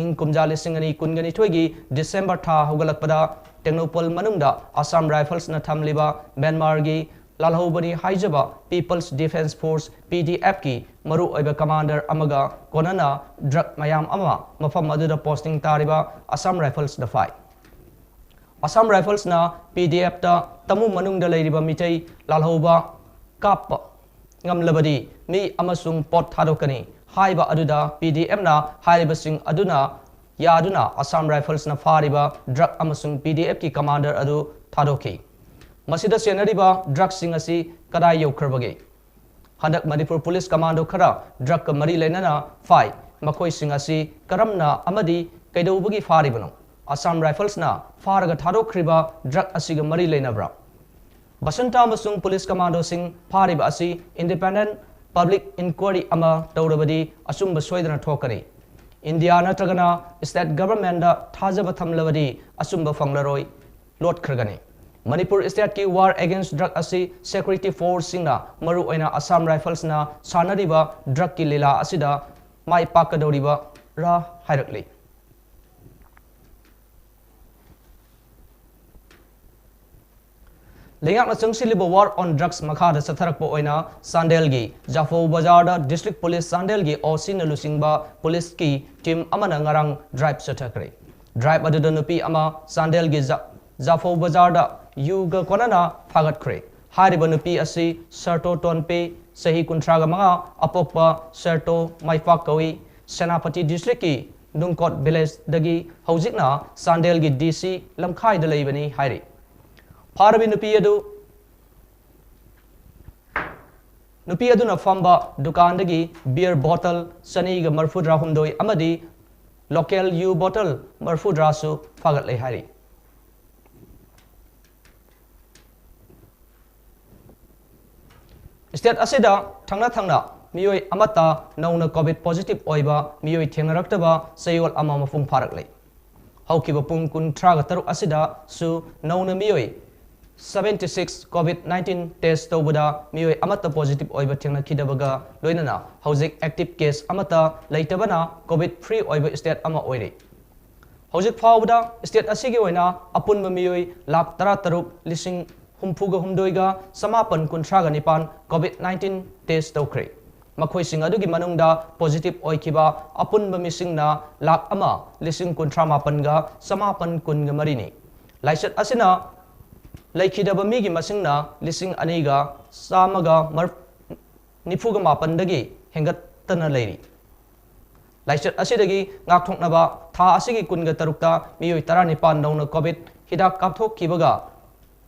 ꯏꯪ ꯀꯨꯝꯖꯥ ꯂꯤꯁꯤꯡ ꯑꯅꯤ ꯀꯨꯟꯒ ꯅꯤꯊꯣꯏꯒꯤ December ꯊꯥ ꯍꯧꯒꯠꯂꯛꯄꯗ ꯇꯦꯡꯅꯧꯄꯜ ꯃꯅꯨꯡꯗ Assam Rifles ꯅ ꯊꯝꯂꯤꯕ ꯃ꯭ꯌꯥꯟꯃꯥꯔꯒꯤ ꯂꯥꯜꯍꯧꯕꯅꯤ ꯍꯥꯏꯖꯕ People's Defence Force, P D F ꯀꯤ ꯃꯔꯨꯑꯣꯏꯕ commander ꯑꯃꯒ ꯀꯣꯟꯅꯅ drug ꯃꯌꯥꯝ ꯑꯃ ꯃꯐꯝ ꯑꯗꯨꯗ posting ꯇꯥꯔꯤꯕ Assam Rifles ꯅ ꯐꯥꯏ꯫ Assam Riflesꯅ ꯄꯤ ꯗꯤ ꯑꯦꯐꯇ ꯇꯃꯨ ꯃꯅꯨꯡꯗ ꯂꯩꯔꯤꯕ ꯃꯤꯇꯩ ꯂꯥꯜꯍꯧꯕ ꯀꯥꯞꯄ ꯉꯝꯂꯕꯗꯤ ꯃꯤ ꯑꯃꯁꯨꯡ ꯄꯣꯠ ꯊꯥꯗꯣꯛꯀꯅꯤ ꯍꯥꯏꯕ ꯑꯗꯨꯗ ꯄꯤ ꯗꯤ ꯑꯦꯐꯅ ꯍꯥꯏꯔꯤꯕꯁꯤꯡ ꯑꯗꯨꯅ ꯌꯥꯗꯨꯅ Assam Riflesꯅ ꯐꯥꯔꯤꯕ drug ꯑꯃꯁꯨꯡ ꯄꯤ ꯗꯤ ꯑꯦꯐꯀꯤ commander ꯑꯗꯨ ꯊꯥꯗꯣꯛꯈꯤ꯫ ꯃꯁꯤꯗ ꯆꯦꯟꯅꯔꯤꯕ drugꯁꯤꯡ ꯑꯁꯤ ꯀꯗꯥꯏ ꯌꯧꯈ꯭ꯔꯕꯒꯦ? ꯍꯟꯗꯛ ꯃꯅꯤꯄꯨꯔ ꯄꯨꯂꯤꯁ commando ꯈꯔ drugꯀ ꯃꯔꯤ ꯂꯩꯅꯅ ꯐꯥꯏ꯫ ꯃꯈꯣꯏꯁꯤꯡ ꯑꯁꯤ ꯀꯔꯝꯅ ꯑꯃꯗꯤ ꯀꯩꯗꯧꯕꯒꯤ ꯐꯥꯔꯤꯕꯅꯣ? Assam Riflesꯅ ꯐꯥꯔꯒ ꯊꯥꯗꯣꯛꯈ꯭ꯔꯤꯕ drug ꯑꯁꯤꯒ ꯃꯔꯤ ꯂꯩꯅꯕ꯭ꯔꯥ? ꯕꯁꯟꯇ ꯑꯃꯁꯨꯡ ꯄꯨꯂꯤꯁ commandoꯁꯤꯡ ꯐꯥꯔꯤꯕ ꯑꯁꯤ independent public inquiry ꯑꯃ ꯇꯧꯔꯕꯗꯤ ꯑꯆꯨꯝꯕ ꯁꯣꯏꯗꯅ ꯊꯣꯛꯀꯅꯤ꯫ ꯏꯟꯗꯤꯌꯥ ꯅꯠꯇ꯭ꯔꯒꯅ state governmentꯗ ꯊꯥꯖꯕ ꯊꯝꯂꯕꯗꯤ ꯑꯆꯨꯝꯕ ꯐꯪꯂꯔꯣꯏ, ꯂꯣꯠꯈ꯭ꯔꯒꯅꯤ꯫ ꯃꯅꯤꯄꯨꯔ stateꯀꯤ war against drug ꯑꯁꯤ security forceꯁꯤꯡꯅ, ꯃꯔꯨꯑꯣꯏꯅ Assam Riflesꯅ ꯁꯥꯟꯅꯔꯤꯕ drugꯀꯤ ꯂꯤꯂꯥ ꯑꯁꯤꯗ ꯃꯥꯏ ꯄꯥꯛꯀꯗꯧꯔꯤꯕꯔꯥ ꯍꯥꯏꯔꯛꯂꯤ꯫ ꯂꯩꯉꯥꯛꯅ ꯆꯪꯁꯤꯜꯂꯤꯕ war on drugs ꯃꯈꯥꯗ ꯆꯠꯊꯔꯛꯄ ꯑꯣꯏꯅ ꯆꯥꯟꯗꯦꯜꯒꯤ ꯖꯥꯐꯧ ꯕꯖꯥꯔꯗ district police ꯆꯥꯟꯗꯦꯜꯒꯤ ꯑꯣ ꯁꯤꯅ ꯂꯨꯆꯤꯡꯕ ꯄꯨꯂꯤꯁꯀꯤ team ꯑꯃꯅ ꯉꯔꯥꯡ drive ꯆꯠꯊꯈ꯭ꯔꯦ꯫ Drive ꯑꯗꯨꯗ ꯅꯨꯄꯤ ꯑꯃ ꯆꯥꯟꯗꯦꯜꯒꯤ ꯖ-, ꯖꯥꯐꯧ ꯕꯖꯥꯔꯗ ꯌꯨꯒ ꯀꯣꯟꯅꯅ ꯐꯥꯒꯠꯈ꯭ꯔꯦ꯫ ꯍꯥꯏꯔꯤꯕ ꯅꯨꯄꯤ ꯑꯁꯤ ꯁꯔꯇꯣ ꯇꯣꯟꯄꯦ, ꯆꯍꯤ ꯀꯨꯟꯊ꯭ꯔꯥꯒ ꯃꯉꯥ, ꯑꯄꯣꯛꯄ ꯁꯔꯇꯣ ꯃꯥꯏꯄꯥꯛ ꯀꯧꯏ꯫ ꯁꯦꯅꯥꯄꯇꯤ districtꯀꯤ ꯅꯨꯡꯀꯣꯠ villageꯗꯒꯤ ꯍꯧꯖꯤꯛꯅ ꯆꯥꯟꯗꯦꯜꯒꯤ D C ꯂꯝꯈꯥꯏꯗ ꯂꯩꯕꯅꯤ ꯍꯥꯏꯔꯤ꯫ ꯐꯥꯔꯕꯤ ꯅꯨꯄꯤ ꯑꯗꯨ, ꯅꯨꯄꯤ ꯑꯗꯨꯅ ꯐꯝꯕ ꯗꯨꯀꯥꯟꯗꯒꯤ beer bottle ꯆꯅꯤꯒ ꯃꯔꯤꯐꯨꯇꯔꯥꯍꯨꯝꯗꯣꯏ ꯑꯃꯗꯤ local ꯌꯨ bottle ꯃꯔꯤꯐꯨꯇꯔꯥꯁꯨ ꯐꯥꯒꯠꯂꯦ ꯍꯥꯏꯔꯤ꯫ State ꯑꯁꯤꯗ ꯊꯪꯅ ꯊꯪꯅ ꯃꯤꯑꯣꯏ ꯑꯃꯠꯇ ꯅꯧꯅ COVID positive ꯑꯣꯏꯕ ꯃꯤꯑꯣꯏ ꯊꯦꯡꯅꯔꯛꯇꯕ ꯆꯌꯣꯜ ꯑꯃ ꯃꯄꯨꯡ ꯐꯥꯔꯛꯂꯦ꯫ ꯍꯧꯈꯤꯕ ꯄꯨꯡ ꯀꯨꯟꯊ꯭ꯔꯥꯒ ꯇꯔꯨꯛ ꯑꯁꯤꯗꯁꯨ ꯅꯧꯅ ꯃꯤꯑꯣꯏ seventy six COVID nineteen test ꯇꯧꯕꯗ ꯃꯤꯑꯣꯏ ꯑꯃꯠꯇ positive ꯑꯣꯏꯕ ꯊꯦꯡꯅꯈꯤꯗꯕꯒ ꯂꯣꯏꯅꯅ ꯍꯧꯖꯤꯛ active case ꯑꯃꯠꯇ ꯂꯩꯇꯕꯅ COVID free ꯑꯣꯏꯕ state ꯑꯃ ꯑꯣꯏꯔꯦ꯫ ꯍꯧꯖꯤꯛ ꯐꯥꯎꯕꯗ state ꯑꯁꯤꯒꯤ ꯑꯣꯏꯅ ꯑꯄꯨꯟꯕ ꯃꯤꯑꯣꯏ ꯂꯥꯈ ꯇꯔꯥꯇꯔꯨꯛ ꯂꯤꯁꯤꯡ ꯍꯨꯝꯐꯨꯒ ꯍꯨꯝꯗꯣꯏꯒ ꯆꯃꯥꯄꯟ ꯀꯨꯟꯊ꯭ꯔꯥꯒ ꯅꯤꯄꯥꯟ COVID nineteen test ꯇꯧꯈ꯭ꯔꯦ꯫ ꯃꯈꯣꯏꯁꯤꯡ ꯑꯗꯨꯒꯤ ꯃꯅꯨꯡꯗ positive ꯑꯣꯏꯈꯤꯕ ꯑꯄꯨꯟꯕ ꯃꯤꯁꯤꯡꯅ ꯂꯥꯈ ꯑꯃ ꯂꯤꯁꯤꯡ ꯀꯨꯟꯊ꯭ꯔꯥ ꯃꯥꯄꯟꯒ ꯆꯃꯥꯄꯟ ꯀꯨꯟꯒ ꯃꯔꯤꯅꯤ꯫ ꯂꯥꯏꯆꯠ ꯑꯁꯤꯅ ꯂꯩꯈꯤꯗꯕ ꯃꯤꯒꯤ ꯃꯁꯤꯡꯅ ꯂꯤꯁꯤꯡ ꯑꯅꯤꯒ ꯆꯥꯝꯃꯒ ꯅꯤꯐꯨꯒ ꯃꯥꯄꯟꯗꯒꯤ ꯍꯦꯟꯒꯠꯇꯅ ꯂꯩꯔꯤ꯫ ꯂꯥꯏꯆꯠ ꯑꯁꯤꯗꯒꯤ ꯉꯥꯛꯊꯣꯛꯅꯕ ꯊꯥ ꯑꯁꯤꯒꯤ ꯀꯨꯟꯒ ꯇꯔꯨꯛꯇ ꯃꯤꯑꯣꯏ ꯇꯔꯥꯅꯤꯄꯥꯟ ꯅꯧꯅ ꯀꯣꯚꯤꯗ ꯍꯤꯗꯥꯛ ꯀꯥꯞꯊꯣꯛꯈꯤꯕꯒ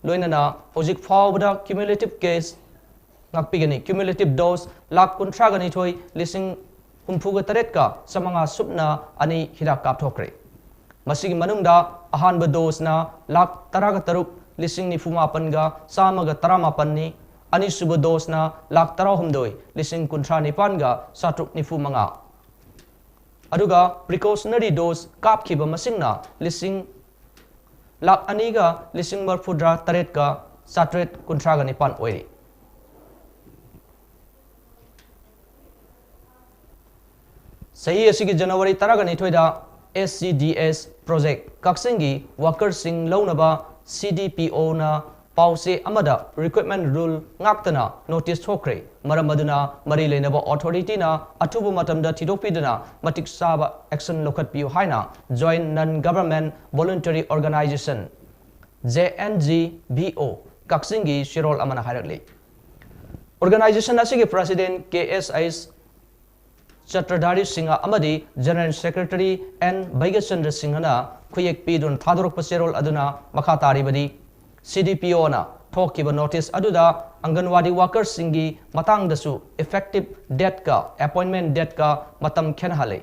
ꯂꯣꯏꯅꯅ ꯍꯧꯖꯤꯛ ꯐꯥꯎꯕꯗ cumulative case ꯉꯥꯛꯄꯤꯒꯅꯤ꯫ Cumulative dose lakh ꯀꯨꯟꯊ꯭ꯔꯥꯒ ꯅꯤꯊꯣꯏ ꯂꯤꯁꯤꯡ ꯍꯨꯝꯐꯨꯒ ꯇꯔꯦꯠꯀ ꯆꯥꯃꯉꯥ ꯁꯨꯞꯅ ꯑꯅꯤ ꯍꯤꯗꯥꯛ ꯀꯥꯞꯊꯣꯛꯈ꯭ꯔꯦ꯫ ꯃꯁꯤꯒꯤ ꯃꯅꯨꯡꯗ ꯑꯍꯥꯟꯕ ꯗꯣꯁꯅ ꯂꯥꯈ ꯇꯔꯥꯒ ꯇꯔꯨꯛ ꯂꯤꯁꯤꯡ ꯅꯤꯐꯨ ꯃꯥꯄꯟꯒ ꯆꯥꯝꯃꯒ ꯇꯔꯥꯃꯥꯄꯟꯅꯤ, ꯑꯅꯤꯁꯨꯕ ꯗꯣꯁꯅ ꯂꯥꯈ ꯇꯔꯥꯍꯨꯝꯗꯣꯏ ꯂꯤꯁꯤꯡ ꯀꯨꯟꯊ꯭ꯔꯥ ꯅꯤꯄꯥꯟꯒ ꯆꯥꯇ꯭ꯔꯨꯛ ꯅꯤꯐꯨ ꯃꯉꯥ, ꯑꯗꯨꯒ precautionary dose ꯀꯥꯞꯈꯤꯕ ꯃꯁꯤꯡꯅ ꯂꯤꯁꯤꯡ ꯂꯥꯈ ꯑꯅꯤꯒ ꯂꯤꯁꯤꯡ ꯃꯔꯤꯐꯨꯇꯔꯥ ꯇꯔꯦꯠꯀ ꯆꯥꯇ꯭ꯔꯦꯠ ꯀꯨꯟꯊ꯭ꯔꯥꯒ ꯅꯤꯄꯥꯟ ꯑꯣꯏꯔꯤ꯫ ꯆꯍꯤ ꯑꯁꯤꯒꯤ ꯖꯅꯋꯥꯔꯤ ꯇꯔꯥꯒ ꯅꯤꯊꯣꯏꯗ S C D S project ꯀꯛꯆꯤꯡꯒꯤ workerꯁꯤꯡ ꯂꯧꯅꯕ C D P Oꯅ ꯄꯥꯎꯆꯦ ꯑꯃꯗ recruitment rule ꯉꯥꯛꯇꯅ notice ꯊꯣꯛꯈ꯭ꯔꯦ꯫ ꯃꯔꯝ ꯑꯗꯨꯅ ꯃꯔꯤ ꯂꯩꯅꯕ authorityꯅ ꯑꯊꯨꯕ ꯃꯇꯝꯗ ꯊꯤꯗꯣꯛꯄꯤꯗꯨꯅ ꯃꯇꯤꯛ ꯆꯥꯕ action ꯂꯧꯈꯠꯄꯤꯌꯨ ꯍꯥꯏꯅ Joint Non Government Voluntary Organization, J N G V O, ꯀꯛꯆꯤꯡꯒꯤ ꯆꯦꯔꯣꯜ ꯑꯃꯅ ꯍꯥꯏꯔꯛꯂꯤ꯫ Organization ꯑꯁꯤꯒꯤ president K S H ꯆꯇ꯭ꯔꯙꯥꯔꯤ Singh ꯑꯃꯗꯤ General Secretary N ꯚꯩꯒꯆꯟꯗ꯭ꯔ ꯁꯤꯡꯍꯅ ꯈꯨꯌꯦꯛ ꯄꯤꯗꯨꯅ ꯊꯥꯗꯣꯔꯛꯄ ꯆꯦꯔꯣꯜ ꯑꯗꯨꯅ ꯃꯈꯥ ꯇꯥꯔꯤꯕꯗꯤ, C D P Oꯅ ꯊꯣꯛꯈꯤꯕ notice ꯑꯗꯨꯗ ꯑꯪꯒꯟꯋꯥꯗꯤ workerꯁꯤꯡꯒꯤ ꯃꯇꯥꯡꯗꯁꯨ effective dateꯀ appointment dateꯀ ꯃꯇꯝ ꯈꯦꯠꯅꯍꯜꯂꯦ꯫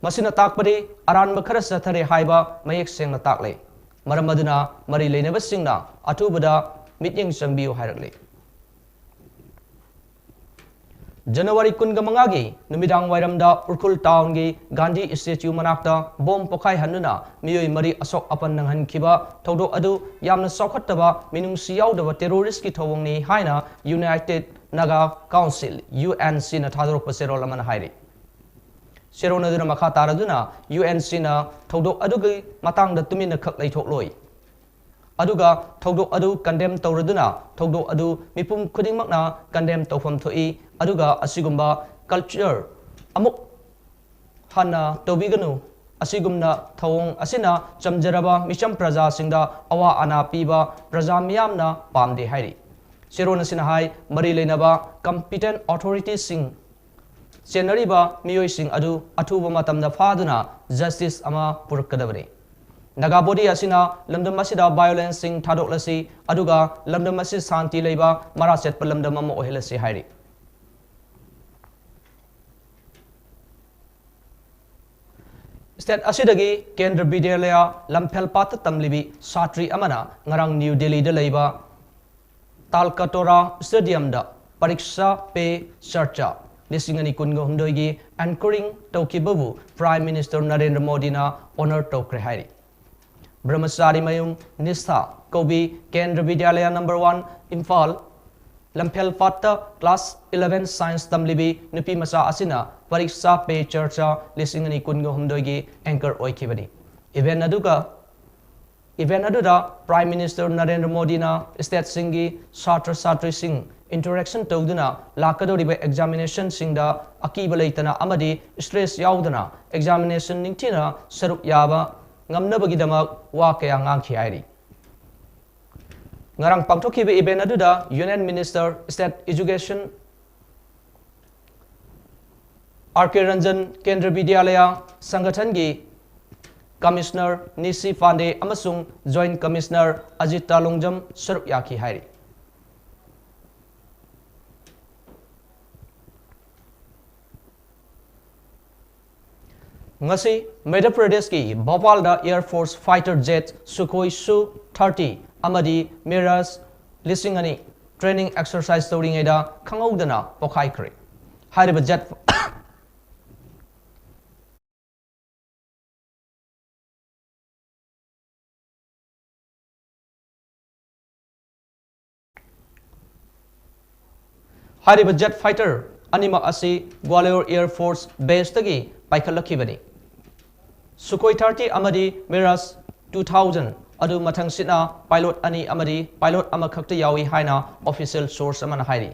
ꯃꯁꯤꯅ ꯇꯥꯛꯄꯗꯤ ꯑꯔꯥꯟꯕ ꯈꯔ ꯆꯠꯊꯔꯦ ꯍꯥꯏꯕ ꯃꯌꯦꯛ ꯁꯦꯡꯅ ꯇꯥꯛꯂꯦ꯫ ꯃꯔꯝ ꯑꯗꯨꯅ ꯃꯔꯤ ꯂꯩꯅꯕꯁꯤꯡꯅ ꯑꯊꯨꯕꯗ ꯃꯤꯠꯌꯦꯡ ꯆꯪꯕꯤꯌꯨ ꯍꯥꯏꯔꯛꯂꯤ꯫ ꯖꯅꯋꯥꯔꯤ ꯀꯨꯟꯒ ꯃꯉꯥꯒꯤ ꯅꯨꯃꯤꯗꯥꯡ ꯋꯥꯏꯔꯝꯗ ꯎꯈ꯭ꯔꯨꯜ townꯒꯤ ꯒꯥꯟꯙꯤ statue ꯃꯅꯥꯛꯇ bomb ꯄꯣꯈꯥꯏꯍꯟꯗꯨꯅ ꯃꯤꯑꯣꯏ ꯃꯔꯤ ꯑꯁꯣꯛ ꯑꯄꯟ ꯅꯪꯍꯟꯈꯤꯕ ꯊꯧꯗꯣꯛ ꯑꯗꯨ ꯌꯥꯝꯅ ꯆꯥꯎꯈꯠꯇꯕ, ꯃꯤꯅꯨꯡꯁꯤ ꯌꯥꯎꯗꯕ terroristꯀꯤ ꯊꯧꯑꯣꯡꯅꯤ ꯍꯥꯏꯅ United Naga Council, UNCꯅ ꯊꯥꯗꯣꯔꯛꯄ ꯆꯦꯔꯣꯜ ꯑꯃꯅ ꯍꯥꯏꯔꯤ꯫ ꯆꯦꯔꯣꯜ ꯑꯗꯨꯅ ꯃꯈꯥ ꯇꯥꯔꯗꯨꯅ UNCꯅ ꯊꯧꯗꯣꯛ ꯑꯗꯨꯒꯤ ꯃꯇꯥꯡꯗ ꯇꯨꯃꯤꯟꯅ ꯈꯛ ꯂꯩꯊꯣꯛꯂꯣꯏ꯫ ꯑꯗꯨꯒ ꯊꯧꯗꯣꯛ ꯑꯗꯨ condemn ꯇꯧꯔꯗꯨꯅ ꯊꯧꯗꯣꯛ ꯑꯗꯨ ꯃꯤꯄꯨꯝ ꯈꯨꯗꯤꯡꯃꯛꯅ condemn ꯇꯧꯐꯝ ꯊꯣꯛꯏ꯫ ꯑꯗꯨꯒ ꯑꯁꯤꯒꯨꯝꯕ culture ꯑꯃꯨꯛ ꯍꯟꯅ ꯇꯧꯕꯤꯒꯅꯨ꯫ ꯑꯁꯤꯒꯨꯝꯅ ꯊꯧꯑꯣꯡ ꯑꯁꯤꯅ ꯆꯝꯖꯔꯕ ꯃꯤꯆꯝ ꯄ꯭ꯔꯖꯥꯁꯤꯡꯗ ꯑꯋꯥ ꯑꯅꯥ ꯄꯤꯕ ꯄ꯭ꯔꯖꯥ ꯃꯤꯌꯥꯝꯅ ꯄꯥꯝꯗꯦ ꯍꯥꯏꯔꯤ꯫ ꯆꯦꯔꯣꯜ ꯑꯁꯤꯅ ꯍꯥꯏ, ꯃꯔꯤ ꯂꯩꯅꯕ competent authorityꯁꯤꯡ ꯆꯦꯟꯅꯔꯤꯕ ꯃꯤꯑꯣꯏꯁꯤꯡ ꯑꯗꯨ ꯑꯊꯨꯕ ꯃꯇꯝꯗ ꯐꯥꯗꯨꯅ justice ꯑꯃ ꯄꯨꯔꯛꯀꯗꯕꯅꯤ꯫ ꯅꯥꯒꯥ body ꯑꯁꯤꯅ ꯂꯝꯗꯝ ꯑꯁꯤꯗ violenceꯁꯤꯡ ꯊꯥꯗꯣꯛꯂꯁꯤ, ꯑꯗꯨꯒ ꯂꯝꯗꯝ ꯑꯁꯤ ꯁꯥꯟꯇꯤ ꯂꯩꯕ ꯃꯔꯥ ꯆꯠꯄ ꯂꯝꯗꯝ ꯑꯃ ꯑꯣꯏꯍꯜꯂꯁꯤ ꯍꯥꯏꯔꯤ꯫ State ꯑꯁꯤꯗꯒꯤ ꯀꯦꯟꯗ꯭ꯔ ꯕꯤꯗ꯭ꯌꯥꯂꯌꯥ ꯂꯝꯐꯦꯜꯄꯥꯠꯇ ꯇꯝꯂꯤꯕꯤ ꯁꯥꯇ꯭ꯔꯤ ꯑꯃꯅ ꯉꯔꯥꯡ ꯅ꯭ꯌꯨ ꯗꯦꯜꯂꯤꯗ ꯂꯩꯕ ꯇꯥꯜꯀꯇꯣꯔꯥ stadiumꯗ ꯄꯔꯤꯛꯁꯥ ꯄꯦ ꯆꯔꯆꯥ ꯂꯤꯁꯤꯡ ꯑꯅꯤ ꯀꯨꯟꯒ ꯍꯨꯝꯗꯣꯏꯒꯤ anchoring ꯇꯧꯈꯤꯕꯕꯨ Prime Minister ꯅꯔꯦꯟꯗ꯭ꯔ ꯃꯣꯗꯤꯅ honor ꯇꯧꯈ꯭ꯔꯦ ꯍꯥꯏꯔꯤ꯫ ꯕ꯭ꯔꯍꯃꯆꯥꯔꯤ ꯃꯌꯨꯝ ꯅꯤꯁꯊꯥ ꯀꯧꯕꯤ ꯀꯦꯟꯗ꯭ꯔ ꯕꯤꯗ꯭ꯌꯥꯂꯌꯥ number one Imphal ꯂꯝꯐꯦꯜꯄꯥꯠꯇ class eleven science ꯇꯝꯂꯤꯕꯤ ꯅꯨꯄꯤ ꯃꯆꯥ ꯑꯁꯤꯅ ꯄꯔꯤꯛꯁꯥ ꯄꯦ ꯆꯔꯆꯥ ꯂꯤꯁꯤꯡ ꯑꯅꯤ ꯀꯨꯟꯒ ꯍꯨꯝꯗꯣꯏꯒꯤ anchor ꯑꯣꯏꯈꯤꯕꯅꯤ꯫ Event ꯑꯗꯨꯒ, event ꯑꯗꯨꯗ Prime Minister ꯅꯔꯦꯟꯗ꯭ꯔ ꯃꯣꯗꯤꯅ stateꯁꯤꯡꯒꯤ ꯁꯥꯇ꯭ꯔ ꯁꯥꯇ꯭ꯔꯤꯁꯤꯡ interaction ꯇꯧꯗꯨꯅ ꯂꯥꯛꯀꯗꯧꯔꯤꯕ examinationꯁꯤꯡꯗ ꯑꯀꯤꯕ ꯂꯩꯇꯅ ꯑꯃꯗꯤ stress ꯌꯥꯎꯗꯅ examination ꯅꯤꯡꯊꯤꯅ ꯁꯔꯨꯛ ꯌꯥꯕ ꯉꯝꯅꯕꯒꯤꯗꯃꯛ ꯋꯥ ꯀꯌꯥ ꯉꯥꯡꯈꯤ ꯍꯥꯏꯔꯤ꯫ ꯉꯔꯥꯡ ꯄꯥꯡꯊꯣꯛꯈꯤꯕ event ꯑꯗꯨꯗ Union Minister State Education R K Ranjan, Kendra Vidyalaya ꯁꯪꯒꯊꯟꯒꯤ Commissioner ꯅꯤꯁꯤ ꯄꯥꯟꯗꯦ ꯑꯃꯁꯨꯡ Joint Commissioner ꯑꯖꯤꯇꯥ ꯂꯣꯡꯖꯝ ꯁꯔꯨꯛ ꯌꯥꯈꯤ ꯍꯥꯏꯔꯤ꯫ ꯉꯁꯤ ꯃꯙ꯭ꯌ ꯄ꯭ꯔꯗꯦꯁꯀꯤ ꯚꯣꯄꯥꯜꯗ Air Force fighter jet Sukhoi Su thirty ꯑꯃꯗꯤ Mirage ꯂꯤꯁꯤꯡ ꯑꯅꯤ training exercise ꯇꯧꯔꯤꯉꯩꯗ ꯈꯪꯍꯧꯗꯅ ꯄꯣꯈꯥꯏꯈ꯭ꯔꯦ꯫ ꯍꯥꯏꯔꯤꯕ jet ꯍꯥꯏꯔꯤꯕ jet fighter ꯑꯅꯤꯃꯛ ꯑꯁꯤ Gwalior Air Force baseꯇꯒꯤ ꯄꯥꯏꯈꯠꯂꯛꯈꯤꯕꯅꯤ꯫ Sukhoi thirty ꯑꯃꯗꯤ Mirage two thousand ꯑꯗꯨ ꯃꯊꯪꯁꯤꯠꯅ pilot ꯑꯅꯤ ꯑꯃꯗꯤ pilot ꯑꯃꯈꯛꯇ ꯌꯥꯎꯏ ꯍꯥꯏꯅ official source ꯑꯃꯅ ꯍꯥꯏꯔꯤ꯫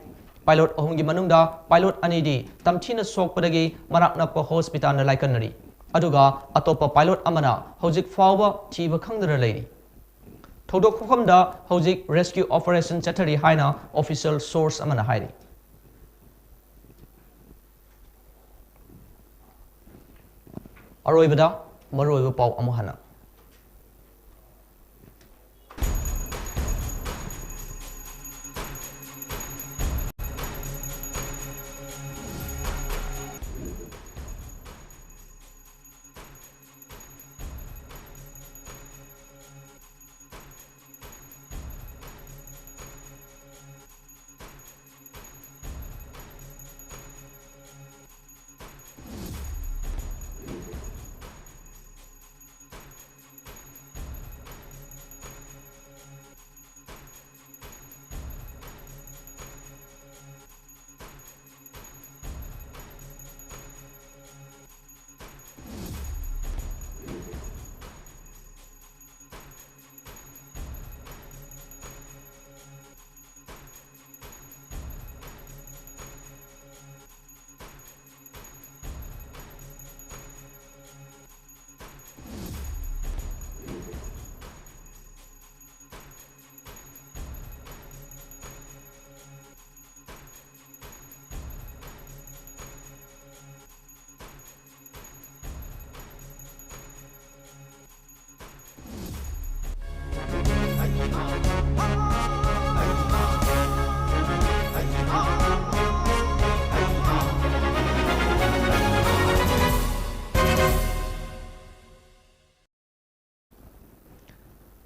Pilot ꯑꯍꯨꯝꯒꯤ ꯃꯅꯨꯡꯗ pilot ꯑꯅꯤꯗꯤ ꯇꯝꯊꯤꯅ ꯁꯣꯛꯄꯗꯒꯤ ꯃꯅꯥꯛ ꯅꯛꯄ hospitalꯗ ꯂꯥꯏꯀꯠꯅꯔꯤ꯫ ꯑꯗꯨꯒ ꯑꯇꯣꯞꯄ pilot ꯑꯃꯅ ꯍꯧꯖꯤꯛ ꯐꯥꯎꯕ ꯊꯤꯕ ꯈꯪꯗꯅ ꯂꯩꯔꯤ꯫ ꯊꯧꯗꯣꯛ ꯊꯣꯛꯐꯝꯗ ꯍꯧꯖꯤꯛ rescue operation ꯆꯠꯊꯔꯤ ꯍꯥꯏꯅ official source ꯑꯃꯅ ꯍꯥꯏꯔꯤ꯫ ꯑꯔꯣꯏꯕꯗ ꯃꯔꯨꯑꯣꯏꯕ ꯄꯥꯎ ꯑꯃꯨꯛ ꯍꯟꯅ꯫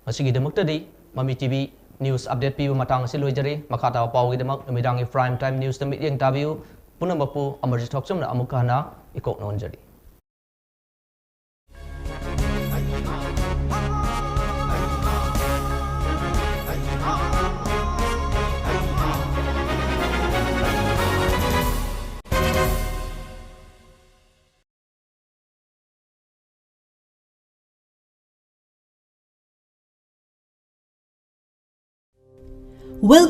ꯉꯁꯤꯒꯤꯗꯃꯛꯇꯗꯤ ꯃꯃꯤ ꯇꯤ ꯚꯤ news update ꯄꯤꯕ ꯃꯇꯥꯡ ꯑꯁꯤ ꯂꯣꯏꯖꯔꯦ꯫ ꯃꯈꯥ ꯇꯥꯕ ꯄꯥꯎꯒꯤꯗꯃꯛ ꯅꯨꯃꯤꯗꯥꯡꯒꯤ prime time news ꯇ ꯃꯤꯠꯌꯦꯡ ꯇꯥꯕꯤꯌꯨ꯫ ꯄꯨꯝꯅꯃꯛꯄꯨ ꯑꯃꯔꯖꯤꯠ ꯊꯣꯛꯆꯝꯅ ꯑꯃꯨꯛꯀ ꯍꯟꯅ ꯏꯀꯣꯛꯅ ꯑꯣꯟꯖꯔꯤ꯫ Welcome.